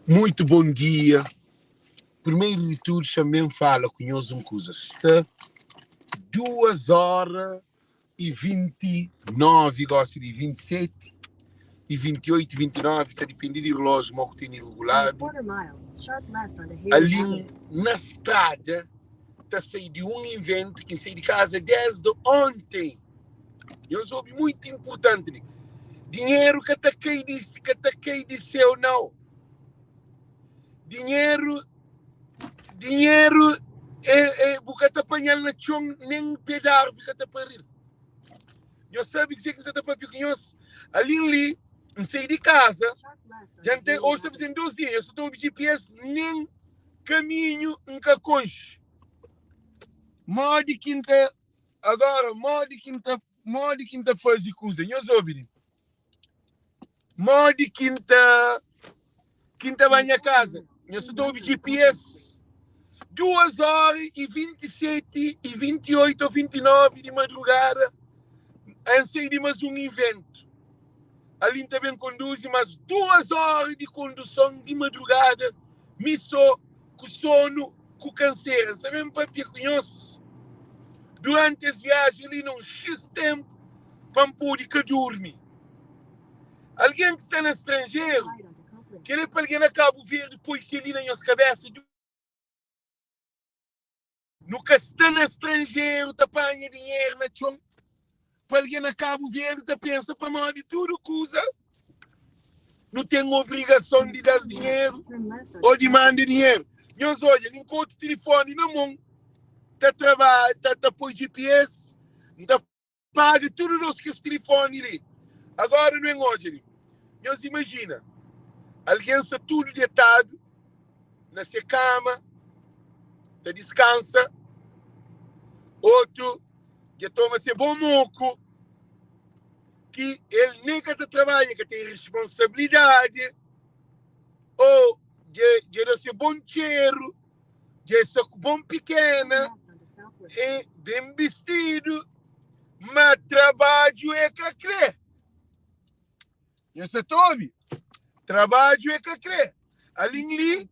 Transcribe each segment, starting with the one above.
Muito bom dia. Primeiro de tudo, também fala com nós um coisa. Está 2 horas e 29, gosto de 27 e 28, 29, está dependendo do relógio, mas que tem regulado. Ali na estrada, está sair de um evento que saí de casa desde ontem. Eu soube muito importante. Dinheiro que está cai de, que tá cai de céu, não. Dinheiro, dinheiro é, é, porque tá apanhar na chão, nem pé de árvore que tá parir. Eu sabe que você que está para nós. Ali ali, não saí de casa, já tem, hoje está fazendo 2 dias, eu só estou GPS, nem caminho nunca conche. Modi quinta, agora, modi quinta, modi quinta faz coisa. Nós ouvimos. Modi quinta, quinta vai minha casa. Eu só estou GPS. 2 horas e 27 e 28 ou 29 de madrugada, antes de mais um evento. Ali também conduz, mas 2 horas de condução de madrugada, me só com sono, com canseira. Sabem papia conhece? Durante as viagens ali num X tempo, para poder que dormir. Alguém que está no estrangeiro, querer para alguém na Cabo Verde, põe que ali na nossa cabeça. Nunca está no estrangeiro, te apanha dinheiro na chão. Para alguém na Cabo Verde, te pensa para mim de tudo coisa. Não tem obrigação de dar dinheiro ou de mandar dinheiro. Nós olha, encontro o telefone na mão, tá trabalha, tá, tá põe GPS, tá paga tudo nós que esse telefone ali. Agora não é hoje ali. Nós imagina, alguém está tudo deitado na sua cama, tá descansa, outro já toma seu bom moco, que ele nem que tá trabalha, que tem responsabilidade, ou já dá seu bom cheiro, já é bom pequena, é bem vestido, mas trabalho é que crê. Você tome? Trabalho é que crê. Ali ali,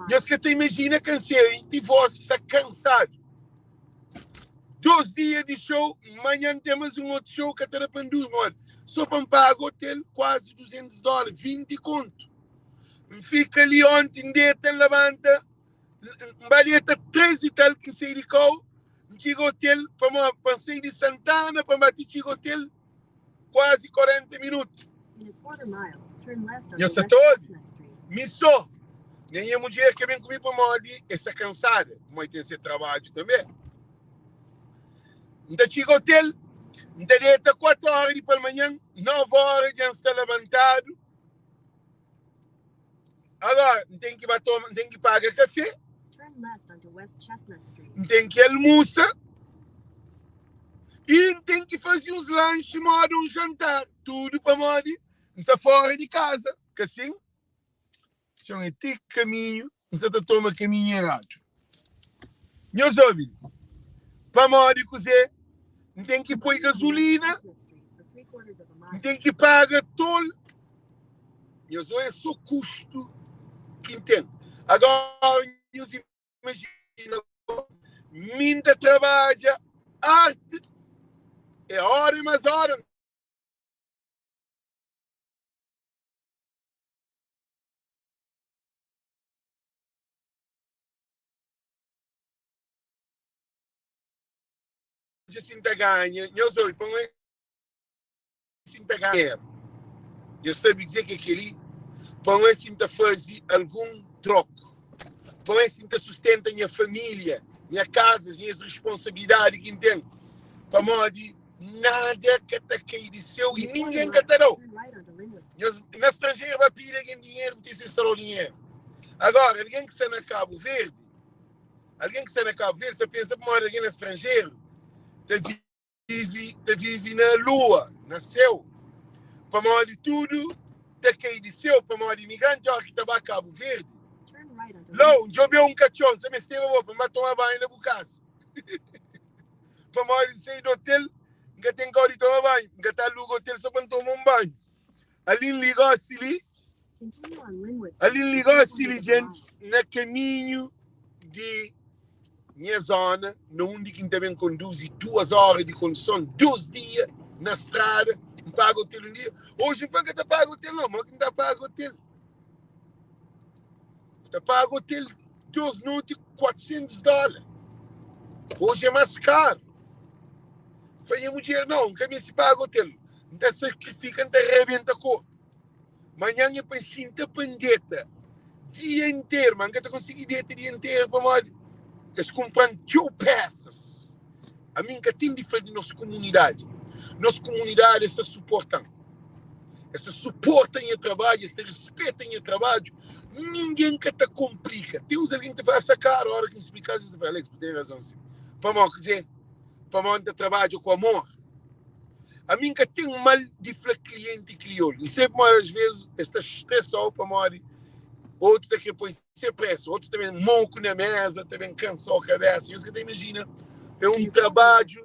nós que te imagina canseiro, e você está cansado. 2 dias de show, amanhã temos um outro show que está para mano. Só para pagar hotel, quase 200 dólares, 20 conto. Fica ali ontem, deita, levanta, baleta 3 e tal que sai de cá, chega hotel, para sair de Santana, para bater chega hotel, quase 40 minutos. E você todo? Me só. Nem a mulher que vem comigo para Modi, essa cansada, mas tem esse trabalho também. Então chega hotel, então deita 4 horas de pela manhã, 9 horas já está levantado. Agora, tem que bater, tem que pagar café, Turn left onto West Chestnut Street. tem que almoçar e tem que fazer uns lanches, modo um jantar. Tudo para Modi, está fora de casa. Que assim, chama é caminho, você está toma caminho errado. Meus ouvidos, para Modi cozer, tem que pôr Continue on West gasolina, Chestnut Street for 3/4 of a mile. tem que pagar tol. Meus é só custo que tem. Agora, meus imagina, minta trabalha, arte, é hora e mais hora. Assim tá ganha, meus ouvidos, para assim tá ganha. Eu sabe dizer que aquele, para assim tá fazer algum troco. Para assim tá sustenta minha família, minha casa, as minhas responsabilidades que tem. Para modo nada que tá cair de céu In e a quarter ninguém mile, que tá não. turn right onto Linwood Street. Na estrangeira vai pedir alguém dinheiro, porque se estourou dinheiro. Agora, alguém que está na Cabo Verde, alguém que está na Cabo Verde, você pensa que mora alguém no estrangeiro, tá vive, tá vive na lua, na céu. Para modo de tudo, tá cair de céu, para modo de imigrante, ó, que tá ba Cabo Verde. Turn right onto Não, Linwood eu um cachorro, você me esteve para tomar banho na casa. Para modo de sair do hotel, nunca tem que tomar banho, nunca tá aluga hotel só para tomar um banho. Ali ligou-se ali. Ali li gosi li gentis na kaminhu di nha zona na undi ki N ta ben konduzi duas ora di konduson, dos dia na strada, N paga otel un dia. Oji N fla N ka ta paga otel nau, ma ki N ta paga otel? N ta paga otel dos noti 400 dóla. Oji é más karu. N fla nha mudjer, nau, N ka meste paga otel. N ta sakrifika, N ta rebenta korpu. Manhan é pa N xinta pa N deta dia interu, ma N ka ta konsigi deta dia interu pamodi es kunpra-m txeu pésas. Ami N ka ten di fla di nos kumunidadi. Nos kumunidadi es ta suporta-m, es ta suporta nha trabadju, es ta rispeta nha trabadju. Ningen ka ta konplika. Ten uns algen ki ta fla, Sta karu. Óra ki N splika-s, es ta fla, Alex, bu ten razon sin. Pamodi kuzê? Pamodi N ta trabadja ku amor. Ami N ka ten mal di fla klienti kriolu. N sabe pamodi as vezis es ta stresa-u pamodi otu ta kre poi se presu, otu ta ben moku na meza, ta ben kansa-u kabesa. Nhos ka ta imajina, é un trabadju,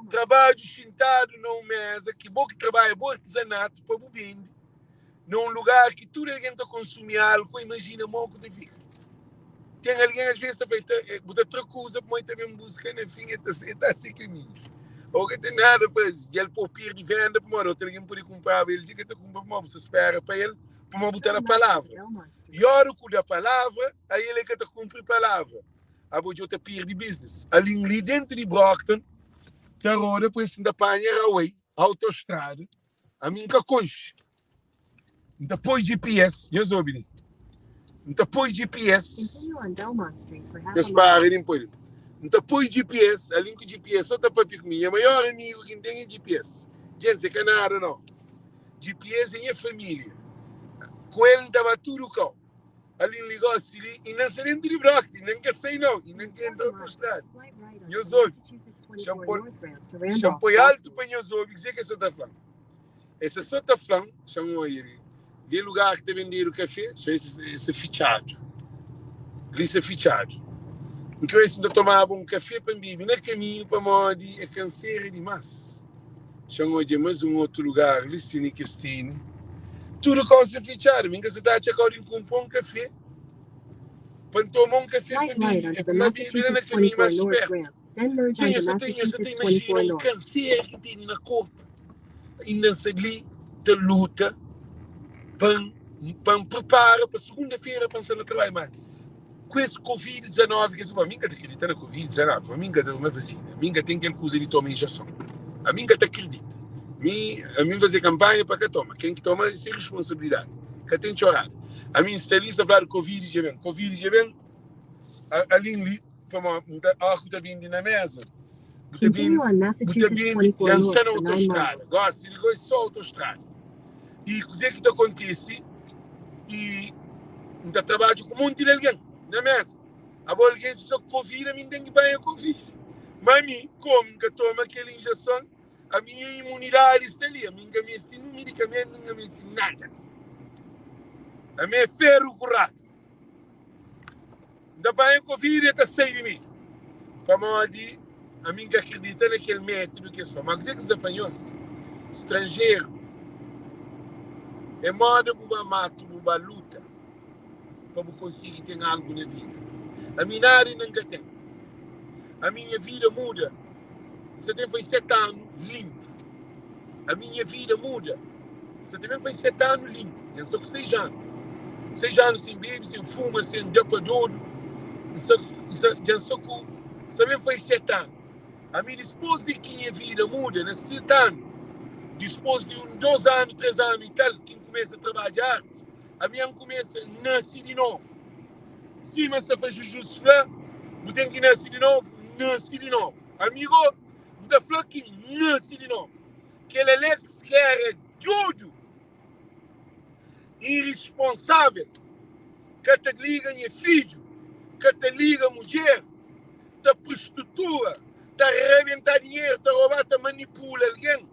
trabadju xintadu na un meza ki bo ki trabadja bo artizanatu pa bu bende na un lugar ki tudu algen ta konsumi álkuo, imajina mo ku ta fika. Ten algen às vezes ta fla, ta, bu ta tra kuza pamodi ta ben buska na fin e ta e ta se kaminhu. Ou ka ten nada pa faze, dja el pô pirdi venda pamodi otu algen pode kunpraba el, dja ka ta kunpra pamodi bu sta spera pa el, pamodi bu ta da palavra. I ora ku da palavra, aí el é ka ta kunpri palavra. Abo dja ta pirdi business. Alin li dentu di Brockton ta roda pa es ta panha raway, autostrada. Ami N ka konxe. N ta poi GPS, nhos obi li. N ta poi GPS. Nhos para di N poi li. N ta poi GPS, alin ku GPS so ta papia ku mi. Nha maior amigu ki N ten é GPS. Gentis, é ka nada no. GPS é nha família. Ku el N ta ba tudu kau. Alin li gosi li, i na sta dentu di Brockton, i na N ka sai no, i na N ka entra autostrada. Nhos obi. Xa-m poi, xa-m poi altu pa nhos obi kuzê ki el sta ta fla-m. El sta sô ta fla-m, xa-m oia li, li é lugar ki ta bendedu kafé, xa es sta fitxadu. Li sta fitxadu. N krê si N ta tomaba un kafé pa N bebe na kaminhu pamodi é kansera dimás. Xa-m odja más un otu lugar li si ni kes tene. Tudu kau sta fitxadu. Mi N ka sa ta atxa kau di N kunpra un kafé pa N toma un kafé pa N bebe. É pa N bebe la na kaminhu más pértu. Dja nhos sa ta nhos sa ta imajina un kansera ki N tene na korpu. Inda N sta li ta luta pa N pa N pripara pa sugunda-fera pa N sta na trabadju. Má ku es Covid 19 ki es fla, mi N ka ta kridita na Covid 19, ami N ka ta toma vasina, ami N ka ten kel kuza di toma injeson, ami N ka ta kridita. Mi, ami N faze kanpanha pa ka toma, ken ki toma é se responsabilidadi, ka ten txorada. Ami N sta li, sta fladu Covid dja ben, Covid dja ben, alin li, pamodi N ta, óras ki bu ta bende na meza, bu ta bende, bu ta bende, dja N sta na autostrada, gosi li gosi so autostrada. I kuzê ki ta kontise? I N ta trabadja ku monti di algen na mesa. Abo algen si so kovida, mi N ten ki panha kovida. Ma mi, komu N ka toma kel injeson, ami nha imunidadi sta li. Ami N ka meste nin midikamentu, N ka meste nada. Ami é feru kuradu. N ta panha kovida, e ta sai di mi. Pamodi ami N ka kridita na kel métudu ki es fla. Ma kuzê ki N sta fla nhos, stranjeru, é moda bu ba matu, bu ba luta pa bu konsigi ten algu na vida. Ami nada inda N ka ten. Ami nha vida muda. N sta ten fai 7 anu linpu. Ami nha vida muda. N sta ta ben fai 7 anu linpu. Dja N sta ku 6 anu. 6 anu sen bebe, sen fuma, sen da pa dodu. N sta, N sta, dja N sta ku, N sta ben fai 7 anu. Ami dispôs di ki nha vida muda na 7 anu, dispôs di un 2 anu, 3 anu i tal ki N kumesa trabadja arti, ami N kumesa nase di novu. Sima sta fla Jizus fla, bu ten ki nase di novu, nase di novu. Amigo, N ta fla ki nase di novu. Kel Alex ki era dodu, irresponsável, ka ta liga nha fidju, ka ta liga mudjer, ta prostitutua, ta rabenta dinheru, ta roba, ta manipula algen.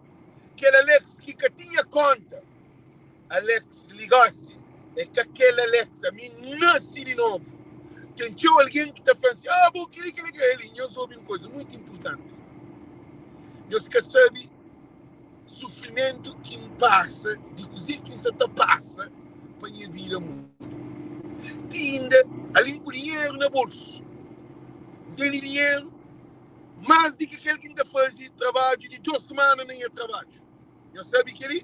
Kel Alex ki ka tinha konta, Alex li gosi é ka kel Alex. Ami N nase di novu. Ten txeu algen ki ta fla si, ah, bo keli, keli, keli. Nhos obi un kuza mutu inpurtanti. Nhos ka sabe sufrimentu ki N pasa, di kuzê ki N sa ta pasa pa. vida muda. Ti inda alin ku dinheru na bolsu. N tene dinheru más di ki kel ki N ta faze trabadju di dos simana na nha trabadju. Nhos sabe kel-li?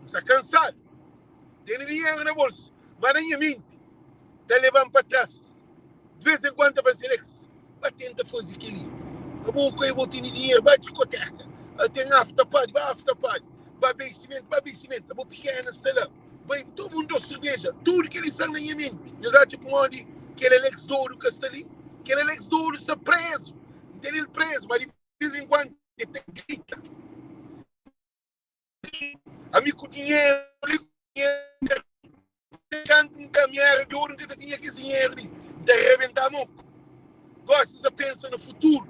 N sta kansadu. N tene dinheru na bolsu, má na nha menti ta leba-m pa tras. Di vês en kuandu ta fla-m, Alex, ba tenta faze kel-li. Abo ku bo tene dinheru, ba diskoteka. Ten after party, ba after party. Ba basement, ba basement. Abo pikena sta la. Bai toma un dos serveja. Tudu kel-li sta na nha menti. Nhos atxa pamodi kel Alex dodu ka sta li? Kel Alex dodu sta prezu. N tene-l prezu, ma di vês en kuandu el ta grita. Ami ku dinheru li, ku dinheru kantu N ta, mi era dodu, N ka ta tinha kes dinheru li. N ta rebenta moku. Gosi N sta pensa na futuru.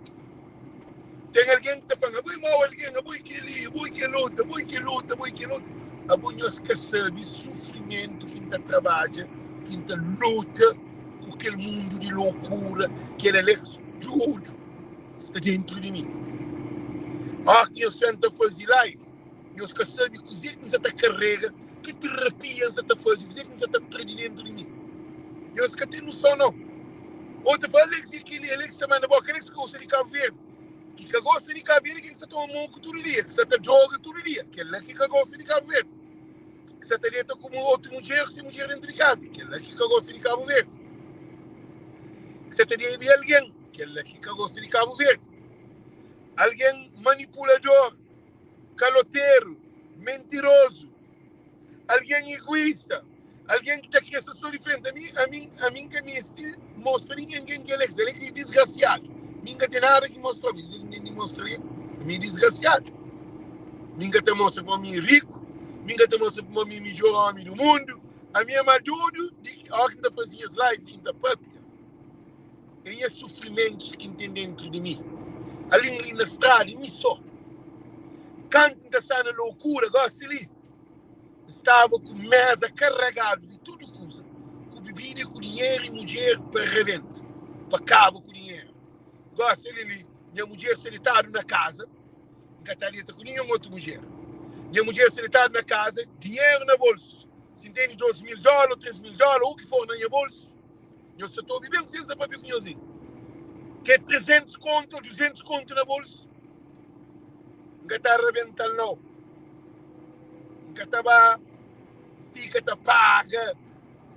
Ten algen ki ta fla-m, Abo é mau algen, abo é kel-li, abo é kel otu, abo é kel otu, abo é kel otu. Abo nhos ka sabe sufrimentu ki N ta trabadja, ki N ta luta ku kel mundu di lokura, kel Alex dodu sta dentru di mi. Óras ki nhos fla-m ta faze live, nhos ka sabe kuzê ki N sa ta karega, ki terapia N sa ta faze, kuzê ki N sa ta tra di dentru di mi. Nhos ka ten noson nau. Otu fla, Alex é kel-li, Alex ta manda boka, Alex ka gosta di Kabu Verdi. Ki ka gosta di Kabu Verdi é kel ki sa toma moku tudu dia, ki sa ta droga tudu dia. Kel-la ki ka gosta di Kabu Verdi. Ki sa ta deta ku otu mudjer, ku se mudjer dentu di kaza. Kel-la ki ka gosta di Kabu Verdi. Ki sa ta debe algen. Kel-la ki ka gosta di Kabu Verdi. Algen manipulador, kaloteru, mentirozu. Algen iguista, algen ki ta kre sta so di frenti. Ami, ami, ami N ka meste mostra ningen ken ki Alex. Alex é disgrasiadu. Mi N ka ten nada ki mostra-u. Mi N ten di mostra algen. Ami é disgrasiadu. Mi N ka ta mostra pa mi é riku. Mi N ka ta mostra pa mi é midjór ómi di mundu. Ami é más dodu di ki óras ki N ta faze nhas live, ki N ta pâpia. É nha sufrimentus ki N ten déntu di mi. Ali-m li na strada, mi sô. Kantu N ta sta na lokura, gósi li. N staba ku meza karegadu di tudu kuza, ku bibida, ku dinheru i mudjer pa rebenta, pa kaba ku dinheru. Gosi ali li, nha mudjer sta ditadu na kaza, N ka ta deta ku ninhun otu mudjer. Nha mudjer sta ditadu na kaza, dinheru na bolsu. Si N tene 2000 dóla, 3000 dóla, u ki for na nha bolsu, nhos sa ta obi ben kuzê N sta papia ku nhos li, ke 300 kontu ô 200 kontu na bolsu, N ka ta rabenta-l nau. N ka ta ba fika ta paga,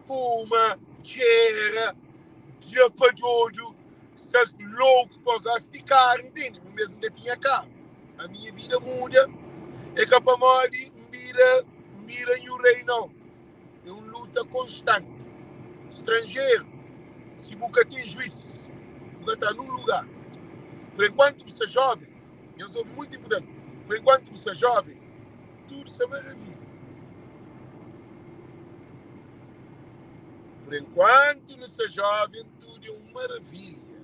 fuma, txera, da pa dodu, sta louku pa gosi di karu, ntende? Un bes N ka tinha karu, a minha vida muda, é ka pamodi N bira N bira nhu rei nau, é un luta konstanti. Stranjeru, si bu ka ten juis, bu ka ta nun lugar. Por enkuantu bu sta joven, Nhos obi muitu inpurtanti. Pa enkuantu bu sta joven, tudu sta maravilha. Por enkuantu nu sta joven, tudu é un maravilha.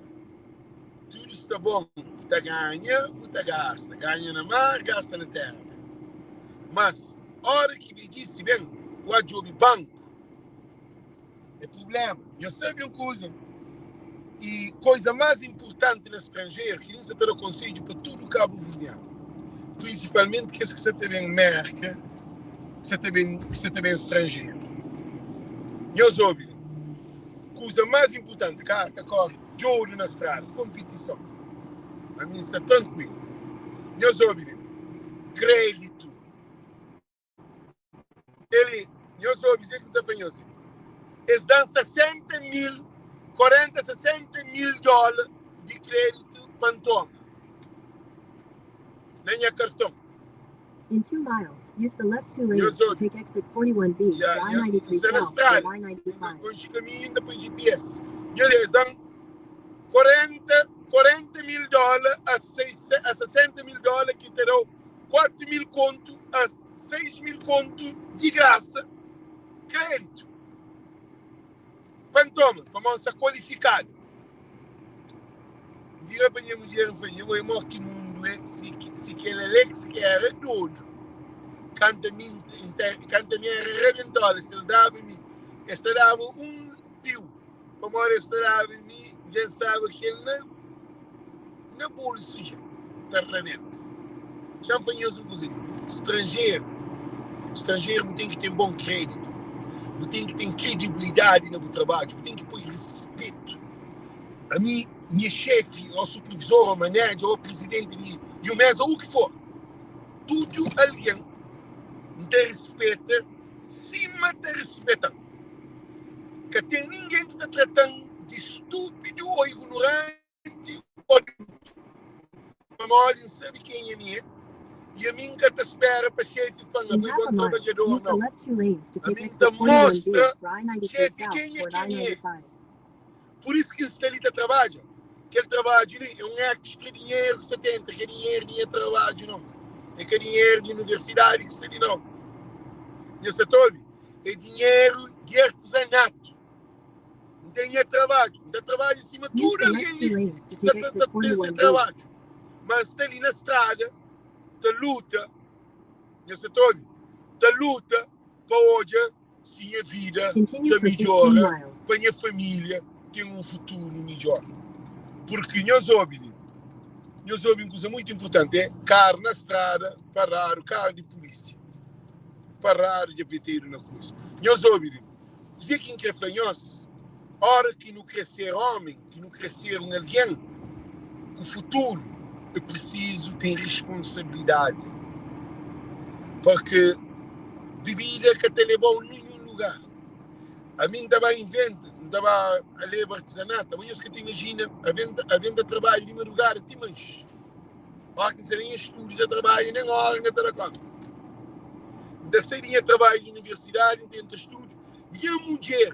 Tudu sta bon. Bu ta ganha, bu ta gasta. Ganha na mar, gasta na tera. Mas, ora ki bedjisi ben, bu a djobi banku. É prubléma. Nhos sabe un kuza? I koza más inpurtanti na stranjeru, ki li N sa ta da konsedju pa tudu kabuverdianu, prinsipalmenti kes ki sa ta ben Mérka, ki sa ta ben, ki sa ta ben stranjeru. Nhos obi li, kuza más inpurtanti, karu ta kóre dodu na strada, konpitison. Ami N sta trankuilu. Nhos obi li, kréditu. Eli, nhos obi kuzê ki N sta fla nhos. Es da-m 60 mil, 40, 60 mil dóla di kréditu pa N toma na nha karton. Nhos obi. Ya, nha, N sta na strada, N ka konxe kaminhu, N ta poi GPS. Nhos, es da-m 40, 40 mil dóla a 60 mil dóla ki ta da-u 4 mil kontu a 6 mil kontu di grasa kreditu pa N toma, pamodi N sta kualifikadu. N vira pa nha mudjer N fla, Nha mãe, mó ki mundu é si, si kel Alex ki era dodu, kanta mi, kanta mi era rabentola, si es daba mi, es ta daba un piu, pamodi es ta daba mi, dja N staba kel na. Na bolsu dja ta rabenta. Xa-m fla nhos un kuza li, stranjeru, stranjeru bu ten ki ten bon kreditu. Bu ten ki ten kredibilidadi na bu trabadju, bu ten ki poi respetu. Ami, nha xefi, ô supervisor, ô manager, ô prizidenti di di un meza, ô u ki for, tudu algen N ta rispeta sima ta rispeta-m. Ka ten ningen ki ta trata-m di stúpidu ô ignoranti ô di brutu, pamodi N sabe kenha mi é i ami N ka ta spera pa xefi fla-m, In Abo é half bon a mile, trabadjador. use the Nau, left two lanes to take ami N exit ta 41B, mostra I-93 xefi south kenha toward ki ami é. I-95. Pur isu ki N sta li ta trabadja. Kel trabadju li é un extra dinheru ki sta ta entra, ka dinheru di nha trabadju nau. É ka dinheru di universidadi ki sta li nau. Nha sta ta obi? É dinheru di artizanatu. N ten nha trabadju, N ta trabadja sima Use tudu the algen left two li lanes to ta take ta exit ta ten se 41B. trabadju. Ma N sta li na strada ta luta, nha sta ta obi? Ta luta pa odja si nha vida Continue ta for 15 midjora, miles. pa nha família ten un futuru midjor. Purki nhos obi li, nhos obi un kuza muitu inpurtanti, é karu na strada paradu, karu di pulísia paradu dja petedu na krus. Nhos obi li, kuzê ki N krê fla nhos, óra ki nu krê ser ómi, ki nu krê ser un algen ku futuru, é prisizu ten responsabilidadi, purki bebida ka ta leba-u ninhun lugar. Ami N ta ba inventa, N ta ba leba artizanatu. Abo nhos ka ta imajina, aventa, aventa trabadju di madrugada ti manxi. Óra ki N sai na nha studu ta trabadja, nen óra N ka ta da kónta. N ta sai di nha trabadju di universidadi, N ta entra studu. Nha mudjer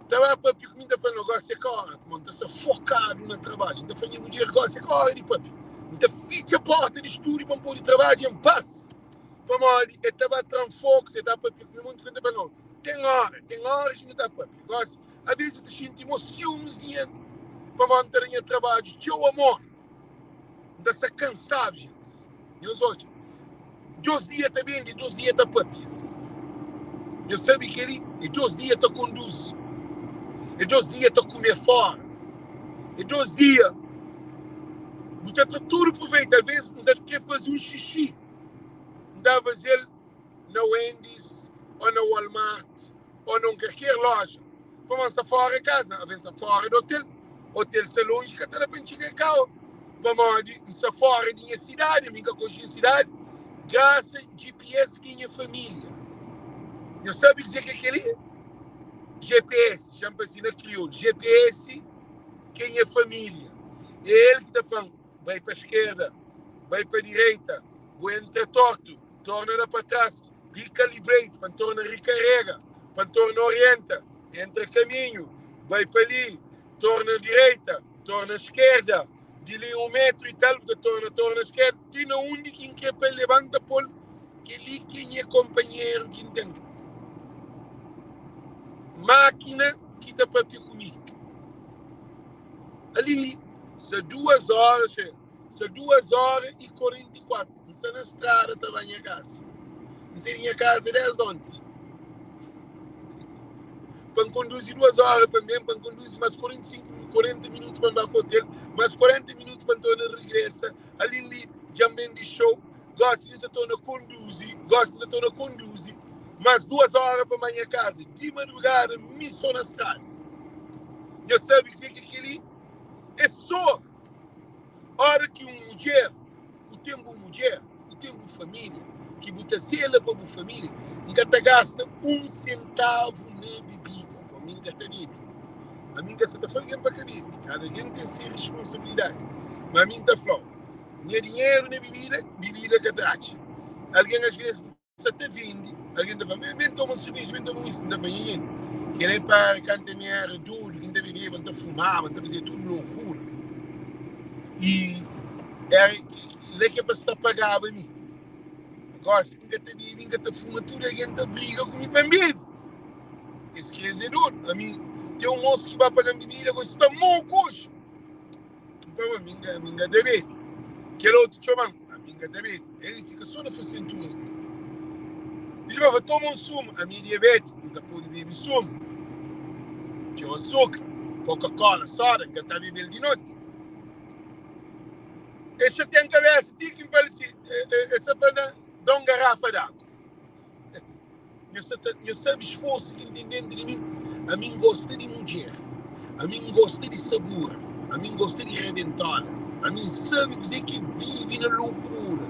ta ba papia ku mi, N ta fla-l, no, gósi é ka óra, pamodi N ta sta fokadu na trabadju. N ta fla nha mudjer, gósi é ka óra di papia. N ta fitxa pórta di studu pa N pode trabadja en pas. Pamodi e ta ba tra-m fokus, e ta papia ku mi monti ku N ta fla, no, ten óra, ten óra ki nu ta papia. Gósi, avês N ta xinti mo siumis di nha, pamodi N ta da nha trabadju txeu amor. N ta sta kansadu, gentis. Nhos odja, dos dia ta bende, dos dia ta papia. Nhos sabe kel-li? É dos dia ta konduzi, é dos dia ta kume fóra, é dos dia bu ta tra tudu pruveita. Alvês N ta krê faze un xixi. N ta faze-l na Wendy's ô na Walmart ô na un kalker loja. Pamodi N sta fóra di kaza, alvês N sta fóra di otel. Otel sta lonji, ka ta da pa N txiga kau. Pamodi N sta fóra di nha sidadi, ami N ka konxe nha sidadi. Grasa GPS ki é nha família. Nhos sabe kuzê ki é kel-li? GPS, xa-m pa si na kriolu. GPS ki é nha família. É el ki ta fla-m. Bai pa skerda, bai pa direita, bu entra tortu, torna da pa tras, recalibrate, pa N torna rekarega, pa N torna orienta, entra kaminhu, bai pa li, torna direita, torna skerda, di li un metru i tal, bu ta torna, torna skerda, ti na undi ki N kre pa el leba-m, N ta pô-l. Kel-li ki é nha konpanheru ki N ten. Mákina ki ta papia ku mi. Ali li sta duas óra, xe, sta duas óra i 44. N sta na strada ta ba nha kaza. N sai di nha kaza désdi onti. Pa N konduzi duas óra pa N ben, pa N konduzi más 45, 40 minutu pa N ba pa otel, más 40 minutu pa N torna regresa. Ali li dja N ben di xou, gósi li N sa torna konduzi, gósi N sa torna konduzi más duas óra pa N ba nha kaza. Di madrugada mi sô na strada. Nhos sabe kuzê ki kel-li é? Sô óra ki un mudjer ku ten bu mudjer, ku ten bu família, ki bu ta zela pa bu família. N ka ta gasta un sentavu na bibida, pamodi mi N ka ta bebe. Ami N ka sa ta fla algen pa ka bebe, kada algen ten se responsabilidadi. Má ami N ta fla-u, nha dinheru na bibida, bibida ka ta atxa. Algen asvês sa ta vende, algen ta fla, ben, ben toma cerveja, ben toma whisky, N ta fla, nha gente, kel é pa kantu mi era dodu, ki N ta bebeba, N ta fumaba, N ta fazia tudu lokura. I era la ki é pa sta pagaba mi. Gosi ki N ka ta bebe, N ka ta fuma, tudu algen ta briga ku mi pa N bebe. Es krê ser dodu. Ami, ten un mosu ki ba paga-m bebida, gosi sta moku oji. N fla, ma mi N ka ta bebe. Kel otu txoma-m. Ami N ka ta bebe. El fika so na fase sentura. Diz ma, toma un sumu. Ami é diabétiku, N ka pode bebe sumu. Txeu asukra, Coca-Cola, soda, N ka ta bebe-l di noti. El xatia-m kabesa ti ki N fala si, E sa fla na da un garafa di agu. Nhos sa ta, nhos sabe sforsu ki N ten déntu di mi? Ami N gosta di mudjer, ami N gosta di sabura, ami N gosta di rabentóla, ami N sabe kuzê ki é vive na lokura.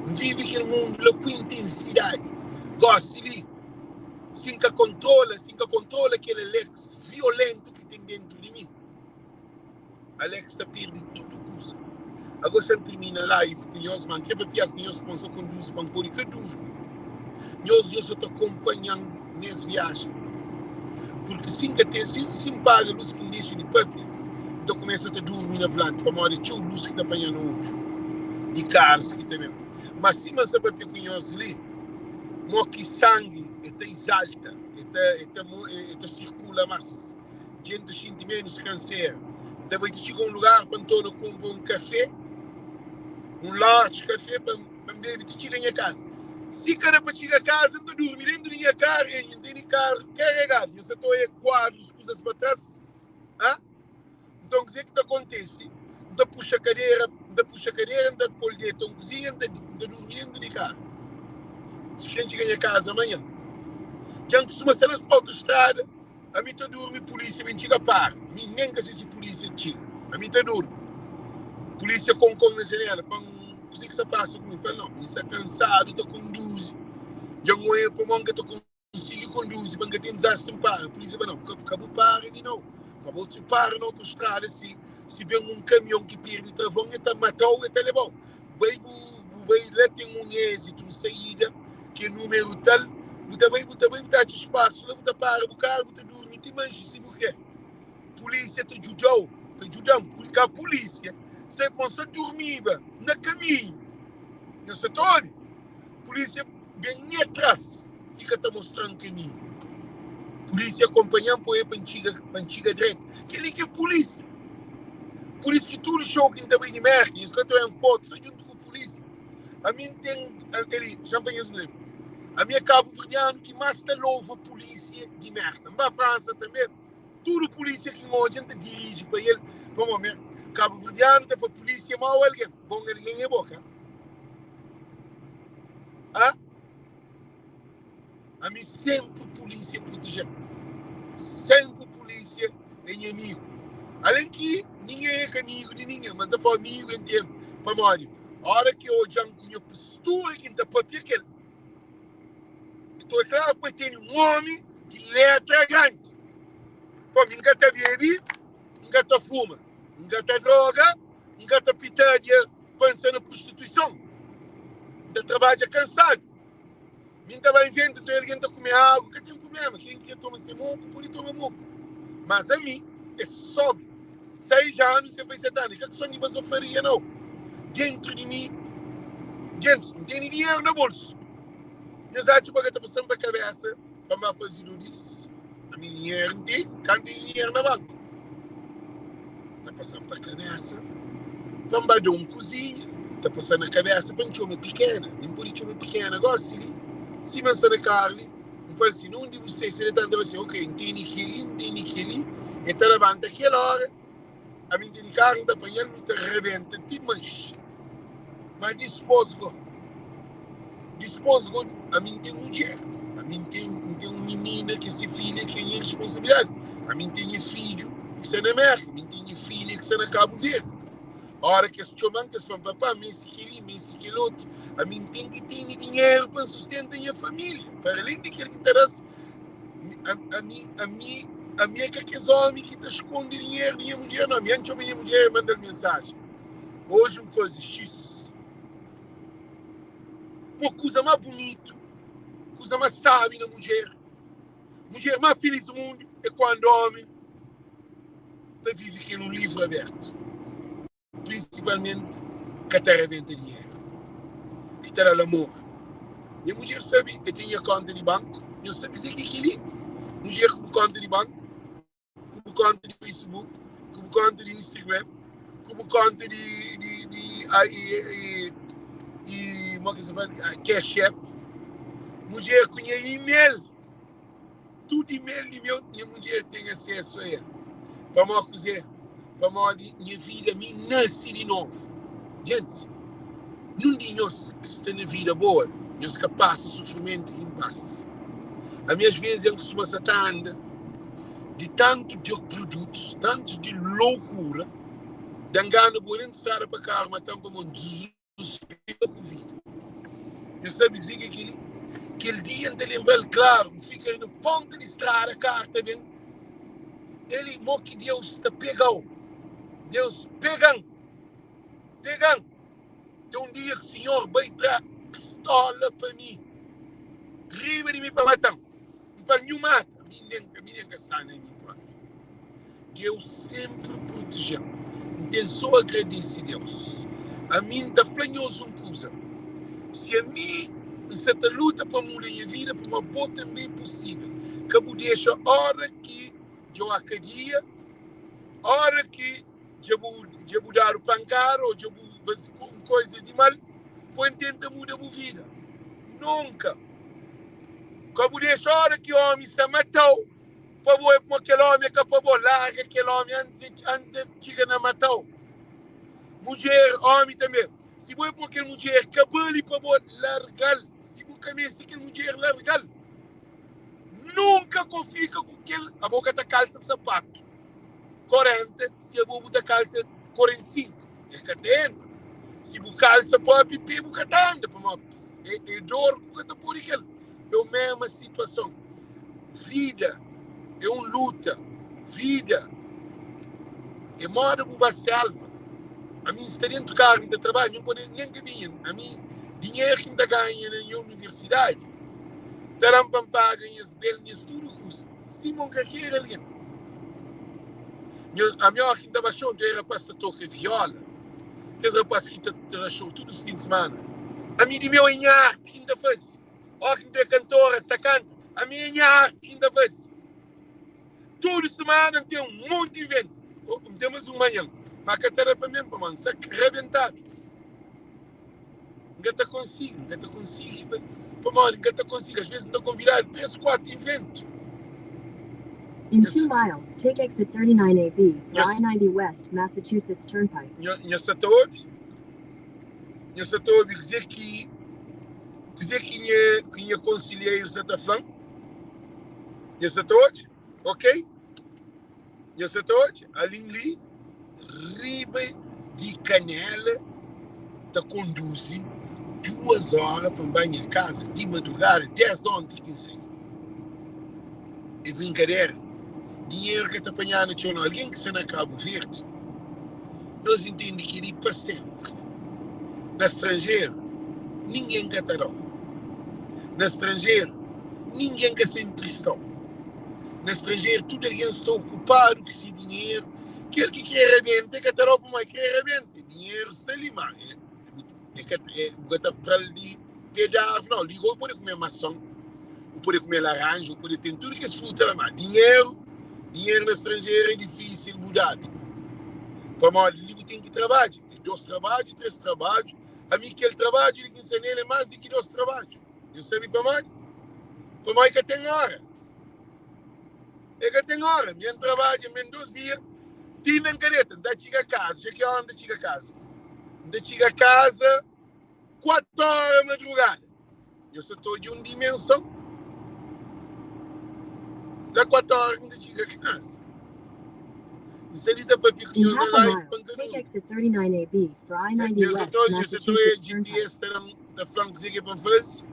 N vive kel mundu la ku intensidadi. Gósi li, si N ka kontrola, si N ka kontrola kel Alex violéntu ki ten déntu di mi, Alex ta perde tudu kuza. Ago xa N tirmina live ku nhos, ma N kre papia ku nhos pa N sa konduzi pa N pode ka durmi. Nhos nhos sa ta konpanha-m nes viajen. Purki si N ka ten, si, si N paga lus ki N dexa di papia, N ta kumesa ta durmi na volante pamodi é txeu lus ki ta panha na odju di karus ki ta ben. Ma sima N sa papia ku nhos li, mo ki sangi e ta izalta, e ta, e ta, e ta sirkula mas. Dja N ta xinti ménus kansera. N ta bai ti txiga un lugar pa N torna kunpra un kafé, un large kafé pa N bebe ti txiga nha kaza. Si ka da pa txiga kaza, N ta durmi déntu di nha karu. N tene karu karegadu, nha sa ta oia kuadrus, kuzas pa tras. Ha? Nton, kuzê ki ta kontise? N ta puxa kadera, N ta puxa kadera, N ta pô-l deta un kuzinha, N ta durmi déntu di karu. Si kre N txiga nha kaza manhan. Dja N kustuma sta na autostrada. Ami ta durmi pulisia ben txiga para mi nen ka se si pulisia txiga ami ta durmi pulisia konkon na janela flan kuse ki sta pasa ku mi flan no mi sta kansadu ta konduzi dja N oia pamodi N ka ta konsigi konduzi pa N ka ten dizastri N para pulisia fla no ka bu para di nou pa bo si para na autostrada si si ben un kamion ki pirdi travon e ta matau e ta lebau bai bu bu bai la ten un ezitu un saida ki é numeru tal bu ta bai bu ta bai bu ta atxa spasu la bu ta para bu karu bu ta durmi ti manxi si bu kre pulisia ta djudau ta djudan ka pulisia sai pon sa durmiba na kaminhu nha sa ta obi pulisia ben nha tras fika ta mostran kaminhu pulisia konpanhan pa oia pa N txiga pa N txiga dretu kel-li ki é pulisia Pur isu ki tudu xou ki N ta bai di Merka, nhos ka ta oian fotu so djuntu ku pulisia. Ami N ten kel-li, xa-m pa nhos lenbra, ami é kabuverdianu ki más ta louva pulisia di Merka. N ba Fransa tanbe, tudu pulisia ki N odja N ta diriji pa el, pamodi mi kabuverdianu ta fla pulisia é mau algen, bon algen é bo, ka? A? Ami senpri pulisia proteje-m, senpri pulisia é nha amigu. Alen ki ningen é ka amigu di ningen, ma N ta fla amigu en termu, pamodi ora ki odja-m ku nha postura ki N ta papia ku el, Nton é klaru pa el tene un omi di letra grandi. Pamodi N ka ta bebe, N ka ta fuma, N ka ta droga, N ka ta pitadia pa N sta na prostituison. N ta trabadja kansadu. Mi N ta ba inventa, nton algen ta kume agu, ka ten prubléma. Ken ki krê toma se moku, pode toma moku. Mas ami é sóbriu. 6 anu sen fai 7 anu. É ka kison di bazofaria, nau. Dentru di mi, gentis, N tene dinheru na bolsu. Nhos atxa ma ka ta pasa-m pa kabésa pa N ba faze ludis? Ami dinheru N tene, ka N tene dinheru na banku. Ta pasa-m pa kabésa pa N ba da un kuzinha, ta pasa na kabésa pa N txoma pikena. Mi N pode txoma pikena gósi li, sima N sta na karu li, N fla-l si, Undi bu sta? El ta fla si, Ok, N tene kel-li, N tene kel-li. El ta labanta kel óra, ami N tene karu, N ta panha-l, nu ta rabenta ti manxe. Ma dispôs go, dispôs go, ami N ten mudjer, ami N ten, N ten un minina ki é se filha, ki é nha responsabilidadi. Ami N ten nha fidju ki sta na Mérka, ami N ten nha filha ki sta na Kabu Verdi. Óra ki es txoma-m, ki es fla-m, Papá, meste kel-li, meste kel otu, ami N ten ki tene dinheru pa N sustenta nha família. Para alén di kel ki N ta da-s, ami, ami, ami é ka kes ómi ki ta skonde dinheru di nha mudjer, nau. Ami N txoma nha mudjer, N manda-l mensajen. Oji N faze xis. Mo kuza ma bunitu, kuza ma sabi na mudjer, mudjer ma filis di mundu é kuandu omi ta vivi kel un livru abertu, prinsipalmenti ka ta rabenta dinheru, ki ta da-l amor. Nha mudjer sabi, el ten nha konta di banku, nhos sabi kuzê ki é kel-li? Mudjer ku bu konta di banku. ku bu konta di Facebook, ku bu konta di Instagram, ku bu konta di di di a i i i mo ki se fala Cash App. Mudjer ku nha email, tudu email di meu nha mudjer ten asesu a el. Pamodi kuzê? Pamodi nha vida mi nase di novu. Gentis, nun di nhos ki sta na vida boa, nhos ka pasa sufrimentu ki N pasa. Ami as vezes N kustuma sa ta anda di tantu di produtus, tantu di loukura, da-m gana bo dentro strada pa karu mata-m pamodi N dizuzpera ku vida. Nhos sabe kuzê ki é kel-li? Kel dia N ta lenbra-l klaru, N fika na ponta di strada, karu ta ben, el mo ki Deus ta pega-u. Deus pega-m, pega-m. Ten un dia ki Sinhor bai tra pistola pa mi, riba di mi pa mata-m. N fla-l, Nhu mata mi, nen mi nen ka sta na mi propi. Deus senpri proteje-m. N ten so agradese Deus. Ami N ta fla nhos un kuza, si ami N sta ta luta pa muda nha vida, pamodi bo tanbe é posível. Ka bu dexa ora ki dja oka dia, ora ki dja bu dja bu dadu pankada ô dja bu faze un koza di mal pa N tenta muda bu vida. Nunka! Ka bu dexa ora ki ómi sta mata-u pa bo é pamodi kel ómi é ka pa bo. Larga kel ómi antis antis el txiga na mata-u. Mudjer, ómi tanbê, si bo é pamodi kel mudjer ka bali pa bo, larga-l. Si bu ka meste kel mudjer, larga-l. Nunka ka fika ku kel. Abo ka ta kalsa sapatu 40 si abo bu ta kalsa 45 el ka ta entra si bu kalsa propi pe bu ka ta anda pamodi é, é dor ku ka ta pode kel é o mesma situason vida é un luta vida é moda bu ba selva ami sta dentro carro ta trabalha não pode nem cabinha ami dinheiro que ta ganha na minha universidade ta dam pa paga nhas bel nhas tudo kusa sima un ka kere alguém Ami óki N ta ba xou, ten rapaz ta toka viola, kes rapaz ki ta na xou tudu fin di simana. Ami di meu é nha arti ki N ta faze. Óki N ta kantoras ta kanta, ami é nha arti ki N ta faze. Tudu simana N ten un monti iventu. N ten más un manhan, ma ka ta da pa mi pamodi N sta rabentadu. N ka ta konsigi, N ka ta konsigi pamodi N ka ta konsigi. Às vezes N ta konvidadu 3, 4 iventu. In 2 miles, take exit 39AB for I-90 West, Massachusetts Turnpike. Nha sa ta obi? Nha sa ta obi kuzê ki kuzê ki nha ki nha konsilheiru sa ta fla-m? Nha sa ta odja? Ok? Nha sa ta odja? Alin li riba di kanela ta konduzi duas ora pa N bai nha kaza di madrugada, 10 di onti ki N sai. É brinkadera? Dinheru ka ta panhadu txeu nau. Algen ki sta na Kabu Verdi, nhos intende kel-li pa senpri. Na stranjeru, ningen ka ta da-u. Na stranjeru, ningen ka sta inprista-u. Na stranjeru tudu algen sta okupadu ku se dinheru. Kel ki kre rabenta e ka ta da-u pamodi kre rabenta. Dinheru sta li, ma e ka bu ka ta tra-l di pe di arvi nau. Li bu pode kume masan, bu pode kume laranja, bu pode ten tudu kes fruta la, ma dinheru, dinheru na stranjeru é difisil bu dadu. Pamodi li bu ten ki trabadja. É dos trabadju, tres trabadju. Ami kel trabadju li ki N sta nel é mas di ki dos trabadju. Nhos sabe pamodi? Pamodi ka ten ora. E ka ten ora. Mi N trabadja men dos dia, ti na N ka deta. N ta txiga kaza, dja ki ora N ta txiga kaza? N ta txiga kaza 4 ora madrugada. Nhos sa ta odja un dimenson. La 4 ora ki N ta txiga kaza. N sta li ta papia ku In nhos na half a live mile, pa N ka take durmi. exit 39AB for I-90 Nhos sa West, ta odja, nhos sa ta odja Massachusetts Turnpike. GPS ta da-m ta fla-m kuzê ki é pa N faze?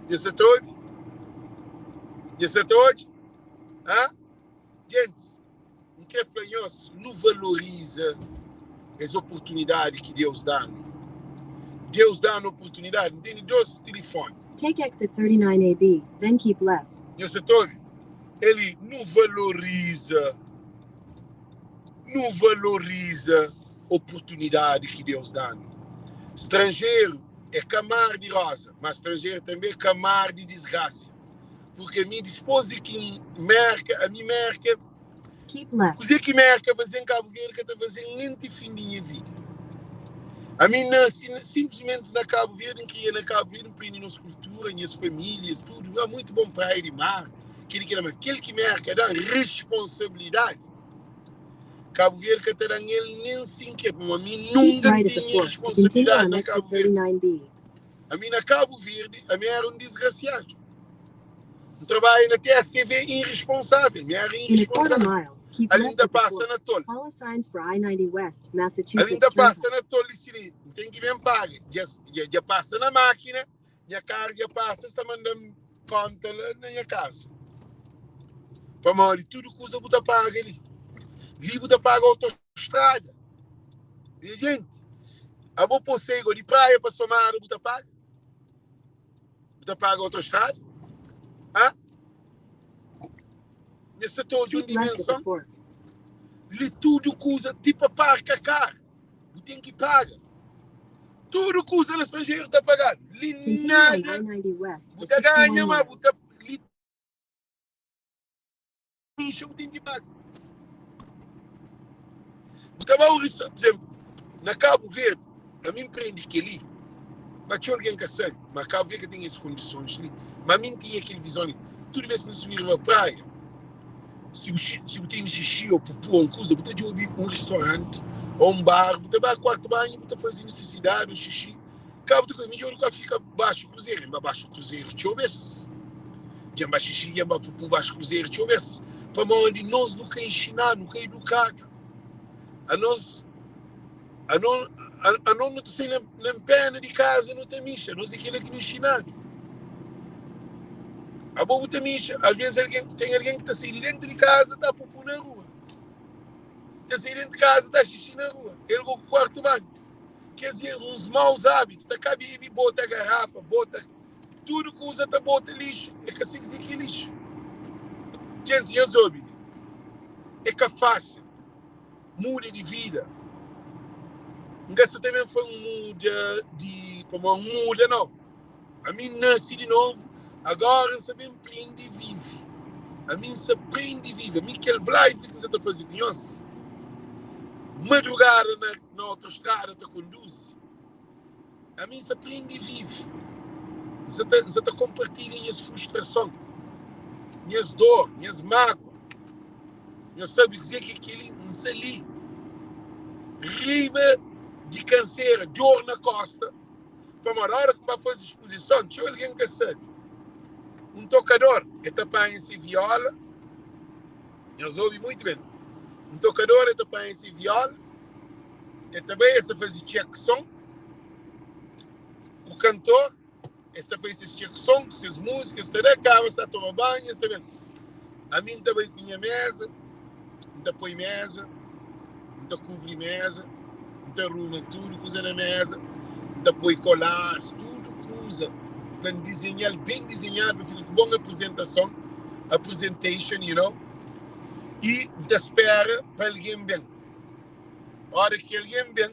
Nhos sa ta obi? Nhos sa ta odja? Hã? Gentis, N krê fla nhos, nu valoriza es oportunidadi ki Deus da-nu. Deus da-nu oportunidadi. N tene dos tilifoni. Take exit 39AB, then keep left. Nhos sa ta obi? Eli, nu valoriza, nu valoriza oportunidadi ki Deus da-nu. Stranjeru é ka mar di roza, ma stranjeru tanbê é ka mar di disgrasa. Purke ami dispôs di ki N Merka, ami Merka, Keep left. kuzê ki Merka faze-m Kabu Verdi ka ta faze-m nen ti fin di nha vida. Ami N nase sinplismenti na Kabu Verdi, N kria na Kabu Verdi, N prende nos kultura, nhas famílias, tudu. Ah, muitu bon praia di mar, kel ki la, ma kel ki Merka da-m responsabilidadi, Kabu Verdi ka ta da-m el nen sin kre, pamodi ami Keep nunka N right at the ten fork to continue responsabilidadi on na exit Kabu Verdi. 39B. Ami na Kabu Verdi, ami era un disgrasiadu. N trabadja na TSV irresponsável, mi era In a quarter irresponsável. mile, keep Ali N left ta at the pasa fork. na tol. Follow signs for I-90 West, Ali N Massachusetts ta pasa Turnpike. na tol di si-li, N ten ki ben paga. Dja, dja, dja pasa na mákina, nha karu dja pasa, es ta manda-m konta la na nha kaza. Pamodi tudu kuza bu ta paga li. Li bu ta paga autostrada. Nha jenti, abo pô sego di praia pa Somada bu ta paga? Bu ta paga autostrada? Ah? Nha sa ta odja un Keep left at the dimenson fork. li tudu kuza, ti pa parka kar bu ten ki paga. Tudu kuza na stranjeru ta pagadu. Li Continue on nada I-90 West bu for ta ganha, 61 ma bu miles. ta li lixa bu ten ki paga. Bu ta ba un restaurante, por exemplo, na Cabo Verde, ami N prende kel-li, ma txeu algen ka sabe, ma Cabo Verde ka ten es kondisons li, ma ami N tinha kel vizon li. Tudu bes ki N subi riba praia, si bu si bu tene xixi ô pupu ô un kuza, bu ta djobe un restauranti ô un bar, bu ta ba kuartu banhu, bu ta faze nisisidadi ô xixi. Cabo ta kuza, midjor di ku fika baxu kruzeru. N ba baxu kruzeru txeu bes. Dja N ba xixi, dja N ba pupu baxu kruzeru txeu bes. Pamodi nos nu ka inxinadu, nu ka idukadu. Anos, ano, ano nu ta sai na, na pena di kaza nu ta mixa. Nos é kila ki nu inxinadu. Abo bu ta mixa, alvês algen, ten algen ki ta sai di dentu di kaza ta pupu na rua. Ta sai dentu di kaza ta xixi na rua. El go ku kuartu banhu. Quer dizer, uns maus hábitos, ta ka bebe, bota garrafa, bota tudo kuza ta bota lixo, é ka si ki é lixo. Gente, nhos obi li, é ka fácil muda di vida. N ka sa ta ben fla n muda di, pamodi n muda não. Ami n nase di novu, agora n sa ben prende vive. Ami n sa prende vive. Ami kel live li ki n sa ta faze ku nhos, madrugada na, na autostrada ta konduzi, ami n sa prende vive. N sa ta, n sa ta konpartilha nhas frustrason, nhas dor, nhas mágua. Nhos sabe kuzê ki é kel-li? N sa li riba di kansera, dor na kosta. Pamodi ora ki N ba faze spozison, txeu algen ka sabe. Un tokador, el ta panha se viola, nhos obi muitu ben, un tokador el ta panha se viola, el ta bai, el ta faze txek son ku kantor, es ta faze ses txek son ku ses múzika, es ta da, kaba, es ta toma banhu, es ta ben. Ami N ta bai ku nha meza, N ta poi meza, N ta kubri meza, N ta ruma tudu kuza na meza, N ta poi kolas, tudu kuza pa N dizenhal ben dizenhadu pa fika ku bon aprizentason, a presentation, you know, i N ta spera pa algen ben. Ora ki algen ben,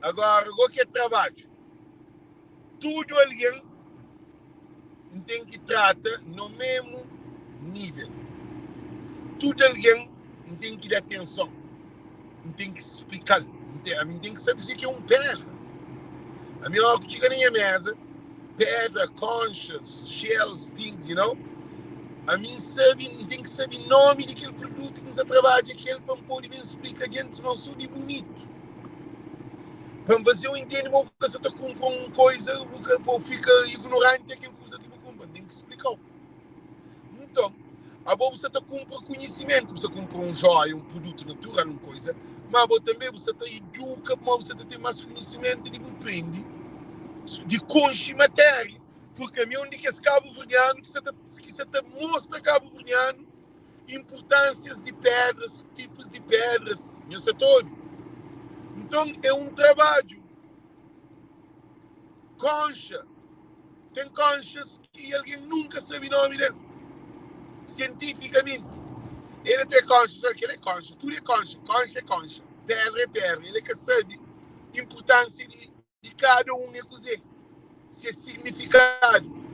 agora go ki é trabadju, tudu algen N ten ki trata no memu nível. Tudu algen N ten ki da atenson, N ten ki splika-l, ami N ten ki sabe kuzê ki é un pédra. Ami óras ki txiga na nha méza, pédra, conchas, shells, things, you know, ami N sabe, N ten ki sabe nómi di kel produtu ki N sta trabadja ku el pa N pode ben splika djentis non sô di bunitu. Pa N faze-u intende ma bu ka sa ta kunpra un koiza bu ka pa bu fika ignoranti a kel kuza ki bu kunpra. N ten ki splika-u. Nton, abo bu sa ta kunpra konhisimentu, bu sa kunpra un joia, un produtu natural, un koiza, ma abo tanbe bu sa ta iduka pamodi bu sa ta ten mas konhisimentu di bu prende di konxe matéria. Purki ami é un di kes kabuverdianu ki sa ta ki sa ta mostra kabuverdianu inpurtânsias di pedras, tipus di pedras, nhos sa ta obi? Nton é un trabadju. Konxa, ten konxas ki algen nunka sabe nomi del, sientifikamenti. El é konxa, sabe kel é konxa, tudu é konxa, konxa é konxa, pedra é pedra, el é ka sabe inpurtânsia di di kada un é kuzê, se signifikadu.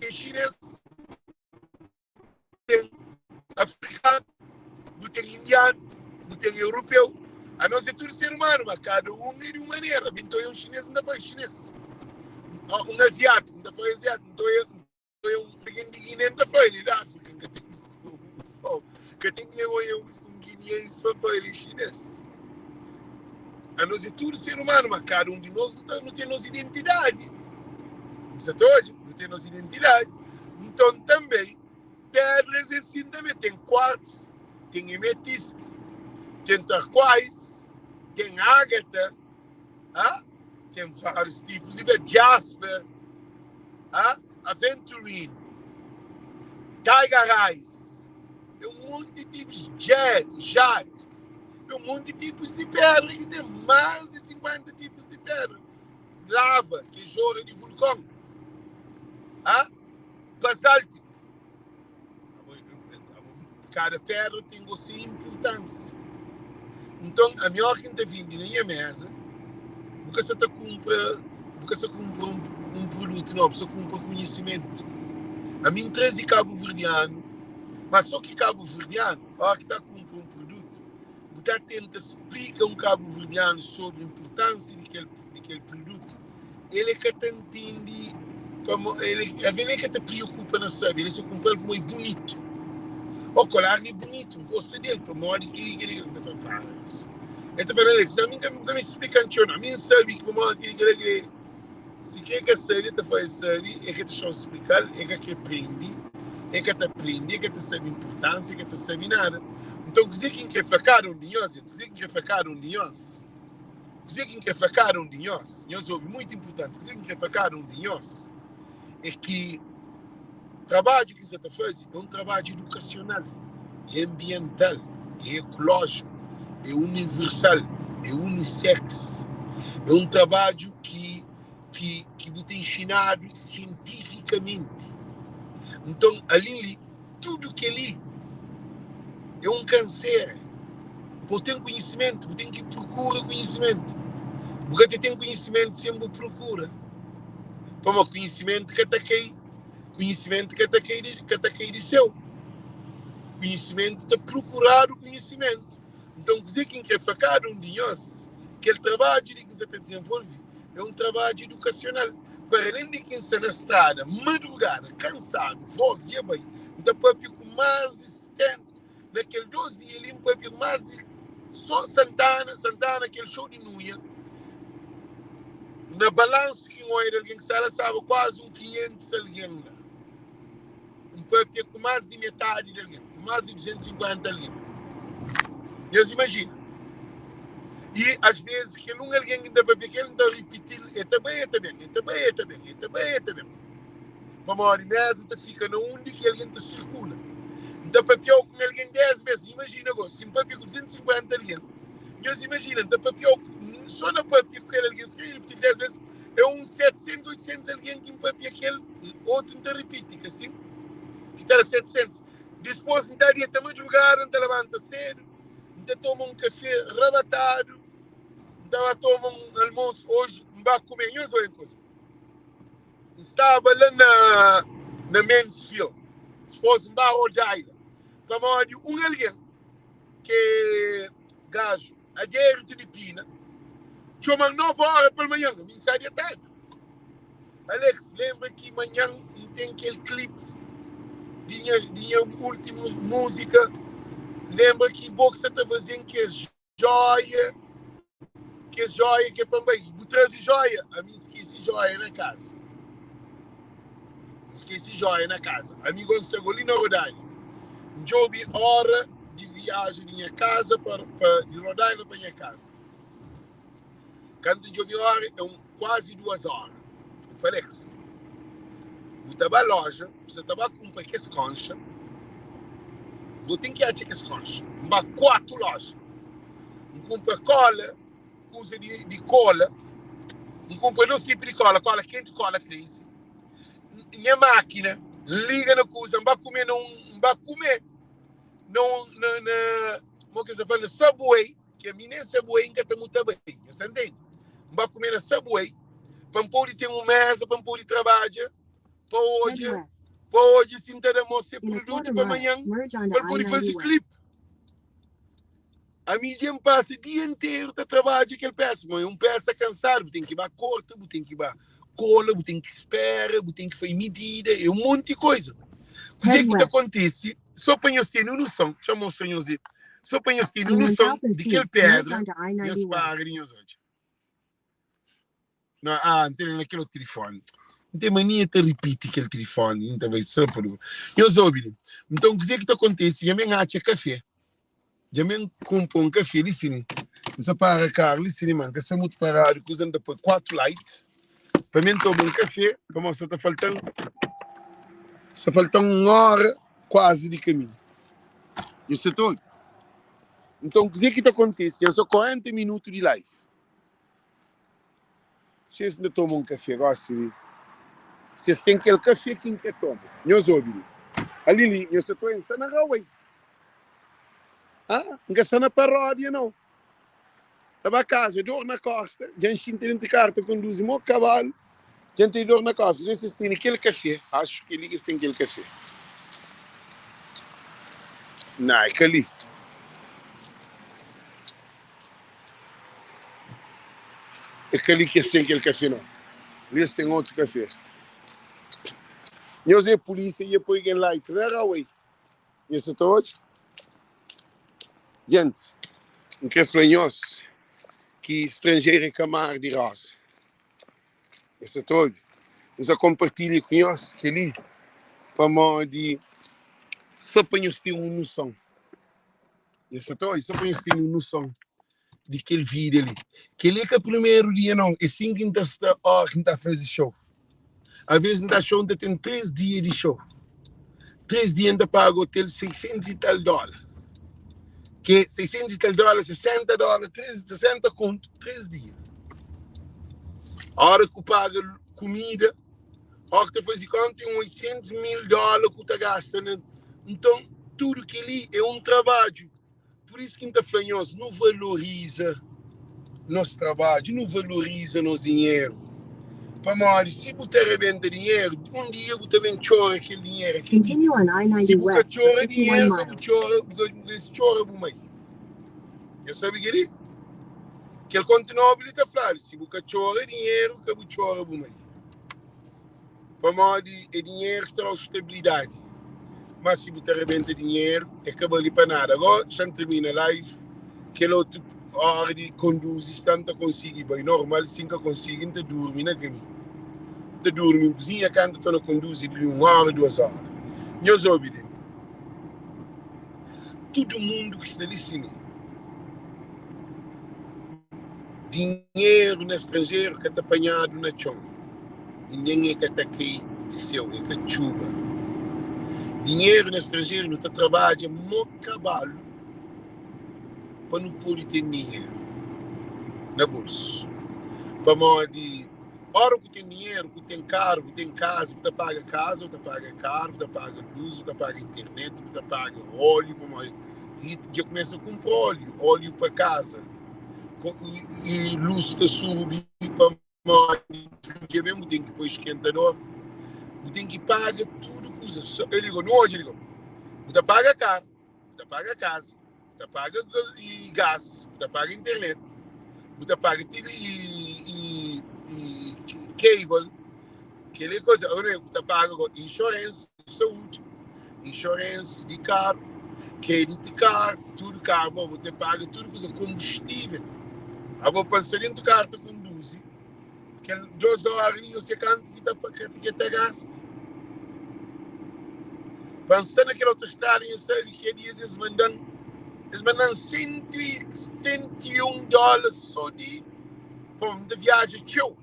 Tem chinês, tem africano, bu tem indiano, bu tem europeu. A nós é tudo ser humano, mas cada um é de uma maneira. Então é um chinês, ainda foi chinês. Um asiático, ainda foi asiático. Então é um alguém de Guiné, ainda foi ele da África. Que tem um guineense para ele chinês. A nós é tudo ser humano, mas cada um de nós não tem nossa identidade. Bu sa ta odja? Nu ten nos identidadi. Nton, tanbe, pedras é sin tanbe. Ten kuartz, ten emetist, ten tarkuais, ten ágata, ah? Ten várius tipus di pedra, jasper, ah? Aventurine, tiger eyes, é un monti tipus, jade, jade, é un monti tipus di pedra ki ten más di 50 tipus di pedra. Lava, ki é jora di vulkon, ah? Basáltiku. Kada pedra ten go se inpurtánsia. Nton, ami óra ki N ta vende na nha méza, bu ka sa ta kunpra, bu ka sa kunpra un produtu, nau, bu sa kunpra konhisimentu. Ami N traze kabuverdianu, má sô ki kabuverdianu, óra ki ta kunpra un produtu, bu ta tenta splika un kabuverdianu sobri inpurtánsia di kel di kel produtu, el é ka ta ntende pamo el el é ka ta priokupa na sabe, el é so kunpra-l pamo é bunitu. Oh, kolar li é bunitu, N gosta del pamodi keli, keli, keli. N ta fla, para Alex. El ta fla, Alex, ami N ka meste splika-m txeu nau, ami N sabe ki pamodi keli, keli, keli. Si ke ka sabe, el ta fla el sabe, el ka ta txeu splika-l, el ka kre prende, el ka ta prende, el ka ta sabe inpurtánsia, el ka ta sabe nada. Nton, kuzê ki N kre fla kada un di nhos, kuzê ki N kre fla kada un di nhos? Kuzê ki N krê fla kada un di nhos, nhos obi, mutu inpurtanti, kuzê ki N krê fla kada un di nhos é ki trabadju ki N sa ta faze é un trabadju idukasional, é anbiental, é ekulójiku, é universal, é uniseks, é un trabadju ki ki ki bu ta inxinadu sientifikamenti. Nton, ali li, Tudu kel-li é un kansera. Pa bu ten konhisimentu, bu ten ki prokura konhisimentu. Bu ka ta ten konhisimentu sen bu prokura. Pamodi konhisimentu ka ta kai, konhisimentu ka ta kai di, ka ta kai di séu. Konhisimentu ta prokuradu konhisimentu. Nton, kuzê ki N krê fla kada un di nhos, kel trabadju li ki N sta ta dizenvolve é un trabadju idukasional. Para alén di ki N sta na strada madrugada, kansadu, vós dja bai, N ta pâpia ku más di 70, na kel dôs dia li N pâpia ku más di sô Santana, Santana, kel xou di Nuia, na balansu ki N oia di algen ki sta la, staba kuazi un 500 algen la. N pâpia ku más di metadi di algen, ku más di 250 algen. Nhos imajina! I asvezis kel un algen ki N ta pâpia ku el, N ta ripiti-l, el ta bai, el ta ben, el ta bai, el ta ben, el ta bai, el ta ben. Pamodi méza ta fika na undi ki algen ta sirkula. N ta pâpia-u ku un algen dés bês. Imajina gó, si N pâpia ku 250 algen, nhos imajina, N ta pâpia-u sô na pâpia ku kel algen, si N ripiti-l dés bês, é uns 700, 800 algen ki N pâpia ku el. Otu N ta ripiti, ka sin? Ki ta da 700. Dispôs N ta deta madrugada, N ta labanta sedu, N ta toma un kafé rabatadu, N ta ba toma un almosu. Oji N ba kume. Nhos oia un kuza. N staba la na na Mansfield, dispôs N ba Rhode Island, pamodi un algen ki é gaju Adérito di Pina txoma-m 9 óra palmanhan, mi N sta detadu. Alex, lenbra ki manhan N ten kel clips di nha, di nha últimu múzika. Lenbra ki bo ki sa ta faze-m kes jóia, kes jóia ki é pa N bai. Bu traze jóia? Ami N skese jóia na kaza. N skese jóia na kaza. Ami gosi N sta go li na Rhode Island. N djobe óra di viaja di nha kaza pa, pa, di Rhode Island pa nha kaza. Kantu N djobe óra, é un kuazi duas óra. N fla Alex, bu ta ba lója, bu sa ta ba kunpra kes konxa, bu ten ki atxa kes konxa. N ba kuatu lója. N kunpra kola, kuza di, di kola. N kunpra dos tipu di kola, kola kenti, kola crazy. Nha mákina, N liga na kuza, N ba kume na un, N ba kume na un, na, na, mo ki sa fla, na Subway. Ki ami nen Subway N ka ta muta bai, nhos ta ntende? N ba kume na Subway pa N pode ten un meza pa N pode trabadja, pa odja, pa odja si N ta da mos se produtu pa manhan pa el pode faze klip. Ami dja N pasa dia interu ta trabadja kel pesa, ma é un pesa kansadu, bu ten ki ba korta, bu ten ki ba kola, bu ten ki spera, bu ten ki faze midida, é un monti koza. Kuzê ki ta kontise? Sô pa nhos tene un noson, txa mostra nhos li, sô pa nhos tene un noson di kel pédra, nhos para di nhos odja. Na, ah, N tene na kel otu tilifóni. N ten mania ta ripiti kel tilifoni, N ta bai só pa Nhos obi li. Nton, kuzê ki ta kontise? Nha ben atxa kafé. Dja mi N kunpra un kafé li sin. N sa para karu li sin, ma N ka sta mutu paradu kuza. N ta poi 4 light pa mi N toma un kafé pamodi sa ta falta-m sa falta-m un óra kuazi di kaminhu. Nhos sa ta obi? Nton kuzê ki ta kontise? Dja so 40 minutu di live. Si es nta toma un kafé gosi li, si es ten kel kafé ki N kre toma. Nhos obi li. Ali li, nhos sa ta obi, N sta na Rawai. Ah, N ka sta na paródia nau. Ta ba kaza, dor na kosta, dja N xinti dentu karu ta konduzi mo kabalu, dja N tene dor na kosta. Dja si es tene kel kafé, axu ki li ki es ten kel kafé. Na, é ka li. É ka li ki es ten kel kafé nau. Li es ten otu kafé. Nhos é pulísia i e poi gen light na rawai. Nhos sa ta odja? Gentis, N kre fla nhos ki stranjeru é ka mar di roza. Nhos sa ta obi? N sa konpartilha ku nhos kel-li pamodi sô pa nhos ten un noson. Nhos sa ta obi? Sô pa nhos ten un noson di kel vida li. Kel-li é ka primeru dia nau, é sin ki N ta sta óra ki N ta faze xou. Avês N ta xou, N ta ten 3 dia di xou. 3 dia N ta paga otel 600 i tal dóla. Ke 600 i tal dóla, 60 dóla, 3, 60 kontu, 3 dia. Óra ku paga kumida, óra ku ta faze konta é un 800 mil dóla ku ta gasta na. Nton, tudu kel-li é un trabadju. Pur isu ki N ta fla nhos, nu valoriza nos trabadju, nu valoriza nos dinheru. Pamodi si bu ta rebenta dinheru, un dia bu ta ben txora kel dinheru. Akredita. Continue on Si I-90 bu ka West for txora 51 dinheru, ka bu miles. txora, bu ka bu ka txora bu mai. Nhos sabe kel-li? Kel kontu nobu li ta fladu, si bu ka txora dinheru, ka bu txora bu mai. Pamodi é dinheru ki ta da-u stabilidadi. Má si bu ta rebenta dinheru, é ka bali pa nada. Agó, xa N tirmina live, kel otu óra di konduzi, sta N ta konsigi bai normal, si N ka konsigi, N ta durmi na kaminhu. N ta durmi un kuzinha kantu N ta na konduzi di li un óra, duas óra. Nhos obi di mi. Tudu mundu ki sta li si mi. Dinheru na stranjeru ka ta panhadu na txon i nen e ka ta kai di séu, e ka txuba. Dinheru na stranjeru nu ta trabadja mo kabalu pa nu pode ten dinheru na bolsu. Pamodi Ora ku ten dinheru, ku ten karu, ku ten kaza, bu ta paga kaza, bu ta paga karu, bu ta paga lus, bu ta paga internet, bu ta paga óleo, pamodi Rita dja kumesa kunpra óleo, óleo pa kaza, i lus ta subi pamodi dja ben, bu ten ki poi eskentador, bu ten ki paga tudu kuza. El liga, nu odja, liga, bu ta paga karu, bu ta paga kaza, bu ta paga gás, bu ta paga internet, bu ta paga ti i, i, i cable, kel koza, agora bu ta paga go insurance de saúde, insurance de carro, credit card, tudo carro, bom, bu ta paga tudo coisa, combustível. Agora pensa dentro do carro ta conduzi, kel 2 horas li, você kantu ki ta ki ta gasta. Pensa naquela autoestrada e sabe que é dias eles mandam 171 dólares só de pô, de viagem txeu.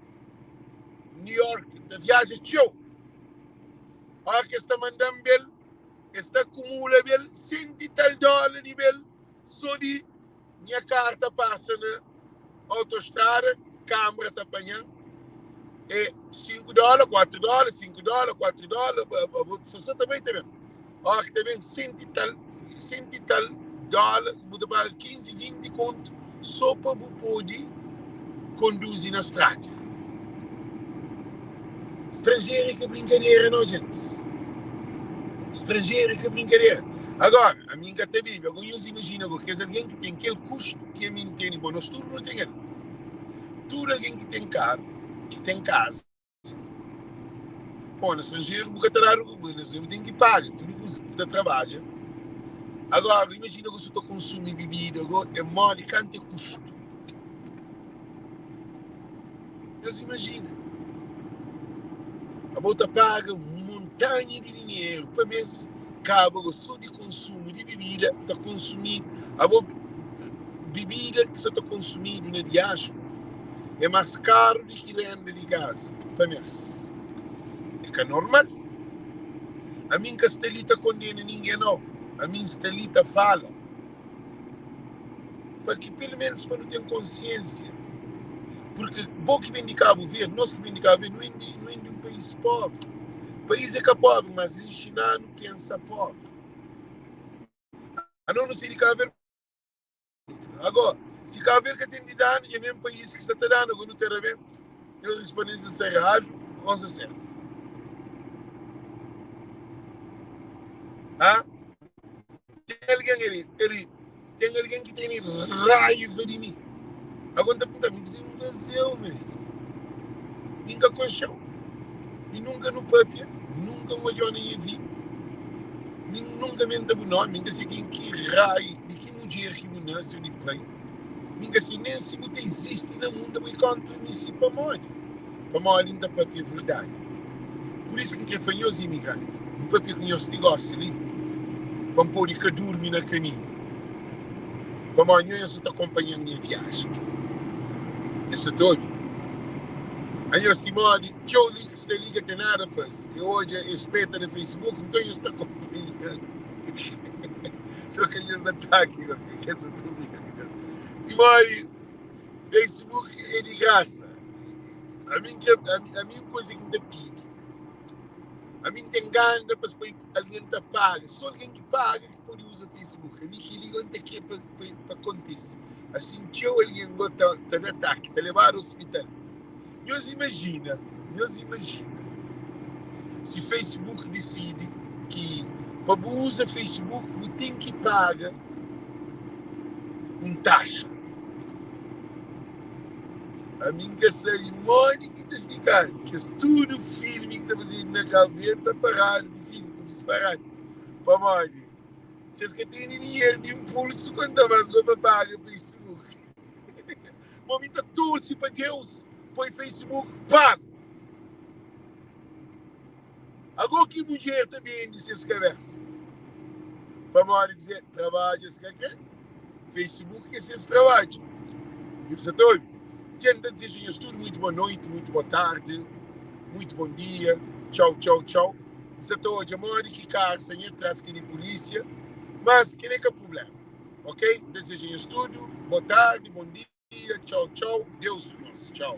New York, de viagem txeu. A hora que está mandando bel, está acumula bel cento e tal dólar de bel só de minha carta passa na autoestrada, câmara tá apanhando é 5 dólares, 4 dólares, 5 dólares, 4 dólares, você também também. A hora que também cento e tal dólar, você paga 15, 20 conto só para você poder conduzir na estrada. Estrangeiro é que brincadeira, não, gente. Estrangeiro é que brincadeira. Agora, a mim que até Bíblia, agora eu imagino que é alguém que tem aquele custo que a mim tem, bom, nós tudo não tem ele. Tudo alguém que tem carro, que tem casa, pô, no estrangeiro, porque tá lá, no tem que pagar, tudo que você trabalha. Agora, imagina que você está consome bebida, agora é mole, quanto é custo. Deus imagina. Abo ta paga un montanha di dinheru pa mês, kaba go so di konsumu di bibida ta konsumidu. Abo bibida ki sa ta konsumidu na diáspora é más karu di ki renda di kaza pa mês. É ka normal. Ami N ka sta li ta kondena ningen nau. Ami N sta li ta fala pa ki pelu menus pa nu ten konsiensia. Purki bo ki ben di Kabu Verdi, nos ki ben di Kabu Verdi, nu é nu é di un país pobri. País é ka pobri, mas inxina-nu pensa pobri. Anos nu sai di Kabu Verdi. Agora, si Kabu Verdi ka ten di danu, dja nen país ki sta ta danu, agora nu ta rabenta. Nhos responde si sta eradu ou sta sertu. Ha? Ten algen ali, ali, ten algen ki tene raiva di mi. Agora N ta pergunta, mi kuzê N faze-u, man? Mi N ka konxe-u. Mi nunka nu papia, nunka N odja-u na nha vida. Mi nunka menta bu nomi, mi N ka se di ki raiu, di ki mudjer ki bu nase ou di pai. Mi N ka se nen si bu ta izisti na mundu, bu é kontra mi si pamodi? Pamodi N ta papia verdadi. Pur isu ki N kre fla nhos imigranti, N papia ku nhos ti gosi li, pa N pode ka durmi na kaminhu. Pamodi nho nhos sa ta konpanha-m nha viajen. Nhos sa ta obi? Anhos ti modi txeu li ki sta li ka ten nada faze. E odja es preta na Facebook, nton nhos ta konpanha-m. So ka nhos ataki, ka sa ta obi. Ti modi Facebook é di grasa. Ami N ami un kuza ki N ta pidi, ami N ten gana pa poi algen ta paga, so algen ki paga ki pode uza Facebook. Ami kel-li go N ta kre pa kontise. Asin txeu algen go ta da ataki, ta lebadu ospital. Nhos imajina, nhos imajina si Facebook disidi ki pa bu uza Facebook bu ten ki paga un taxa. Ami N ka sabe modi ki ta fikadu. Kes tudu filmi ki ta fazedu na Kabu Verdi ta paradu ku fin, ku disparati. Pamodi? Si es ka tene dinheru di inpulsu, konta más go pa paga Facebook. Bo mi ta torse pa Deus poi Facebook pagu. Ago ki mudjer ta bende ses kabesa? Pamodi ki trabadja es ka kre? Facebook é ses trabadju. Nhos sa ta obi? Dja N ta dizeja nhos tudu muitu boa noiti, muitu boa tardi, muitu bon dia. Txau, txau, txau. N sa ta odja modi ki karu sta nha tras ki di pulísia, mas kel-li é ka prubléma, ok? N ta dizeja nhos tudu boa tardi, bon dia, txau, txau. Deus ku nhos. Txau.